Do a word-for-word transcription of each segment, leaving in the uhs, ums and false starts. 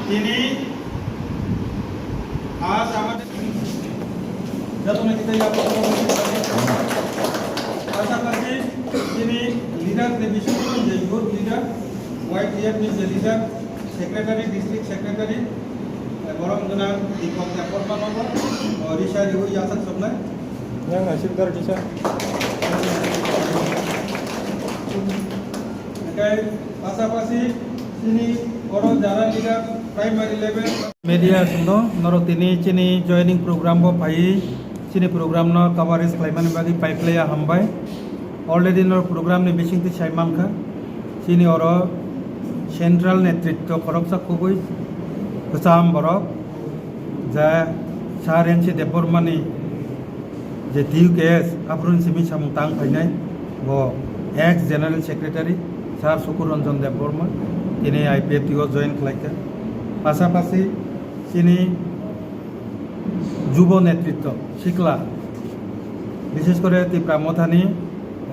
Tini aaj amader joto nahi tei yapor pasapasi tini leader ni bising je youth leader, Y T F ni je leader, secretary, district secretary, borok gwnang Deepak Debbarma nogo risa riwi yachak soknai. Yang naisik dar kisa. Pasapasi chini oro jara leader primary level. Media songno norok tini chini joining program bo phaiwi chini program no coverage khlaimani bagwi paiphlaiya hambai. Already norok program ni bisingtwi sai mankha chini oro central netritwo khoroksa kubui kwcham borok ja Sir N C Debbarma ni je T U K S, aphuru ni simi samung tang phainai, bo ex General Secretary Sir Sukur Ranjan Debbarma, tini I P F T o join khlaikha. Pasapasi chini jubo netritwo, sikla, bishesh kore Tipra Mothani,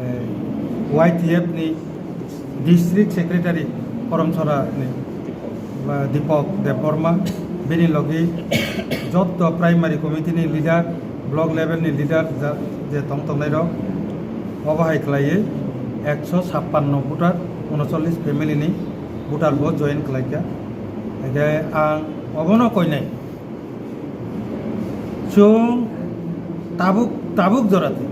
eh, Y T F ni District Secretary Koramchara ni, ba, Deepak Debbarma, bini logi jotto primary committee ni leader, block level ni leader ja-, je tong tongnai rok, obo hai khlaiwi ekso sappanno voter, unocholish family ni voter bo join khlaikha. Hingkhe ang obono koinai. Chwng tabuk, tabuk jora twi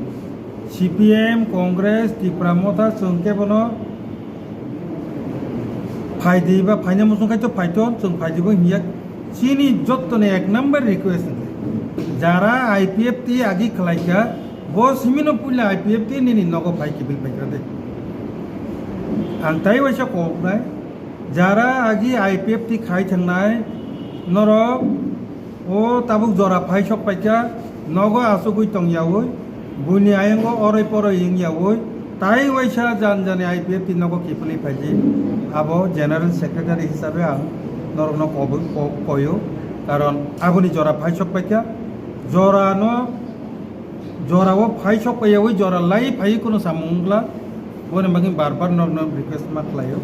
C P M, Congress, Tipra Motha chwng khe bono phaidi ba phaina muchung khai to phaiton, chwng phaidi bo hiya. Chini jottoni ek number request hwnkhe, jara I P F T agi khlaikha, bo simino puila I P F T nini nogo phai kiphil phaikha de. Ang tai waisa koknai, jara agi I P F T khai thangnai norok, o tabuk jora phai sok paikha, nogo asugwi tong yaui, buini ayongo oroi poroi wng yaui, tai waisa jan jani I P F T nogo kiphilwi phaidi, abo General Secretary hisabe ang norokno kobui ko-, koyo, karon aboni jora phai sok paikha, jora no, jora o phai sok paiyaui jora lai phai kuno samung wngla, boni bagwi bar bar norokno request ma khlaio.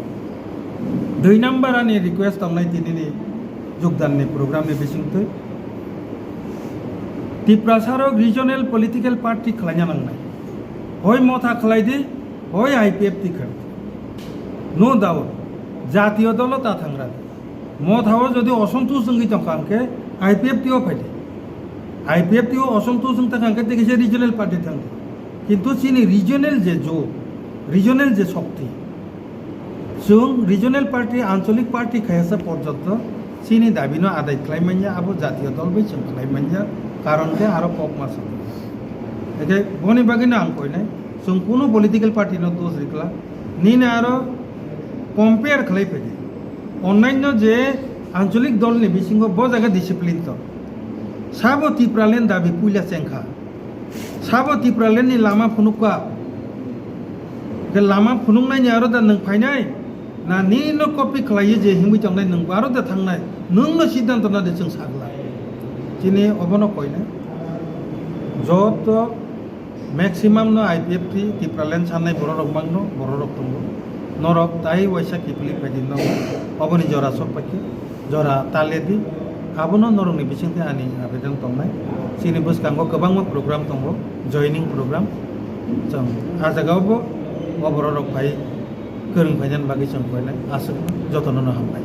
Dui number ani request tongnai tinini jogdan ni program ni bisingtwi. Tiprasa rok regional political party khlaina nangnai. Hoi Motha khlai di, hoi I P F T khlai di. No doubt, jatiyo dolo ta thangra. Motha o jodi osontush wngwi tongkha hwnkhe I P F T o phaidi. I P F T o osontush wng tongkha hwnkhe tei kaisa regional party thangdi. Kintu chini regional je jo, regional je shokti, chwng regional party, ancholik party khayasa porjonto chini dabi no adai khlai manya, abo jatiyo dol bai chwng khlai manya, karon khe aro kok ma sokha. Hwnkhe boni bagwi no ang koinai, chwng kuno political party no dos rikla, nini aro compare khlai phaidi. Onnanyo je ancholik dol ni bisingo bo jaga discipline to. Sabo Tipraland dabi puila chengkha. Sabo Tipraland ni lama phunukha. Ke lama phunuknai ni aro da nwng phainai? Na nini no copy khlaiwi je himwi tongnai nwng aro da thangnai? Nwng no siddhanto na de chwng sagla. Chini obono koinai. Joto maximum no I P F T, Tipraland sanai borok rok mangno, borok rok tongo. Norok tai waisa kiphilwi phaidi no, oboni jora sok paikhe. Jora ta le di, abono norokni bisingtwi ani abedan tongnai. Chini bwskango kwbangma program tongo, joining program. Chwng ah jagao bo o borok rok phai kwrwng phainani bagwi chwng koinai. Aswk jotono no hambai.